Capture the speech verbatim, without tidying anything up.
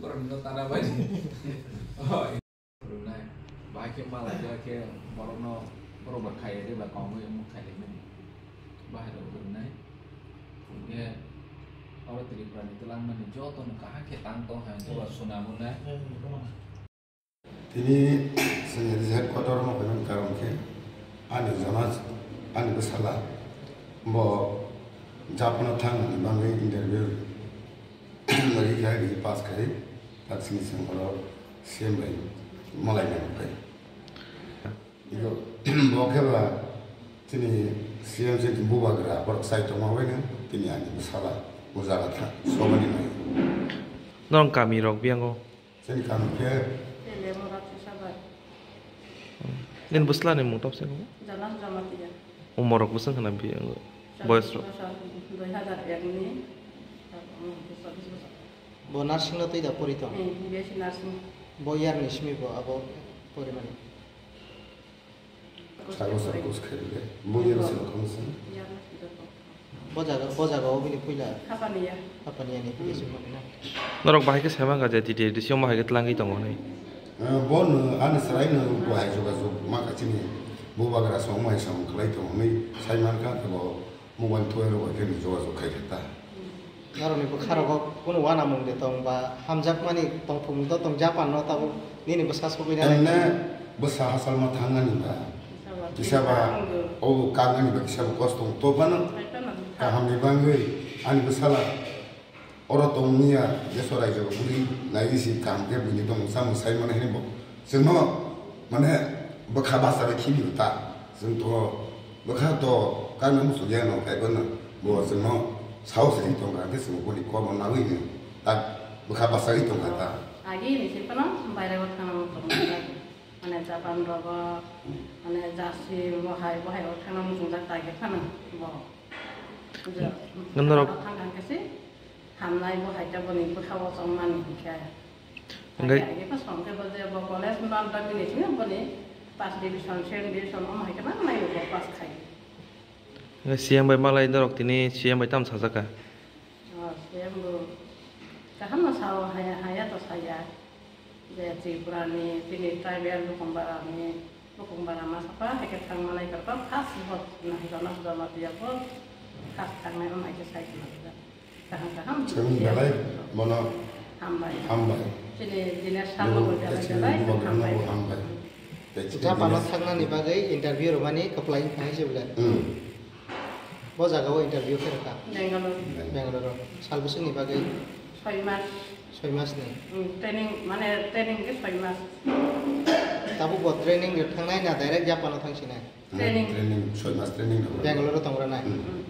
Borokno tara bai. Rwnai. Bahai khe malai khe borokno, borok ba khai de ba kongwi omo khai de mani. Bahai rok rwnai. Hwnkhe oro Tripura ni twlang mani joto no kaham khe tang tong hai joto swnamo nai. Tini chwng headquarter-o phaiman karon khe ani jona, ani bwsala bo Japan-o thangmani bagwi interview ri khai ri pass khai, tak sini chwng oro C M bai malai nang phai. Iko bo khe ba chini C M se bubagra borok sai tongma bai nang tini ani bwsala o jaga tha somani nai. Norok kami rok biyango? Chini kami khe Tele Murat Sisaba. Nini bwsla ni mung topse ko? Jalan Jamatia. Umor rok bwswng khna bi ang boyos rok? Dui hazar ek ni. Bo nursing no twi da pori tong? Eh, B S C nursing. Bo year ni simi bo abo pori mani. Sago sago kos khai le. Bo year silo kong sing. Bo jaga, bo jaga o bini puila. Hapaniya. Hapaniya ni puila sing mani na. Norok bahai khe sema ga je T T A D C o bahai khe tlangwi tongo hinwi. Eh, bo no ani chwrai no bahai jogajog ma kha chini bubagra song mai song khlai tongo hinwi sai man kha bo. Mobile thoi rok bai khe ni jogajog khai khe ta. Norokni bwkha rogo kunu uanamung de tong ba hamjakmani tongthokmung to tong Japan no tabuk nini bwsa sogwi nai. Emne bwsa hachal ma thangnani ba kisa ba o kangnani ba kisa ba kosto tong to phano kaham ni bangwi ani bwsala oro tong mia deso raijo buri nai si kaham khe bini tong samung sai mano hini bo. Chwngno mane bwkha basa bai khibi ta. Chwng to bwkha to kano musuliya no kaibo no bo chwngno sao se tong kha khe chwng boni kobo nawi ni ta bwkha basa wi tong kha ta. Agi ni se pano baire o thangna muchung jak. Mane Japan rogo mane jasi bohai bohai o thangna muchung jak ta khe phano bo. Norok thang khe se hamnai bohai ta boni bwkha o chong mani khe. Hingke Age, age pass rok hingke bo je bo college no anta bini sini boni first division, second division, omo hai khe nang nai bo pass khai. Hingke C M bai malai norok tini C M bai tam sajak kha? Oh, C M bo kaham no sao, haya, haya to saya. Je Tripura ni, tini tribal Bukumbara ni, Bukumbara ma sapa hai khe thang manai khe first bo nai jono Jamatia bo first thang nai omo hai khe sai khe. Kaham, kaham. Chwng belai bono hambai. Hambai. Chini Dinesh Sharma bo belai belai hambai. Bo hambai. Tei chini Japan o Dinesh thangnani bagwi interview rwmani kwplai wngkha hai se belai. Hmm. Bo jaga o interview khe rwkha. Bangalore. Bangalore o. Sal bwswkni bagwi? Soi mas. Soi mas ni. Hmm, training, mane training khe soi mas. Tabuk bo training rw thangnai na direct Japan o thangsinai? Training. Training, soi mas training rw. Bangalore o tongra nai? Hmm. Hmm.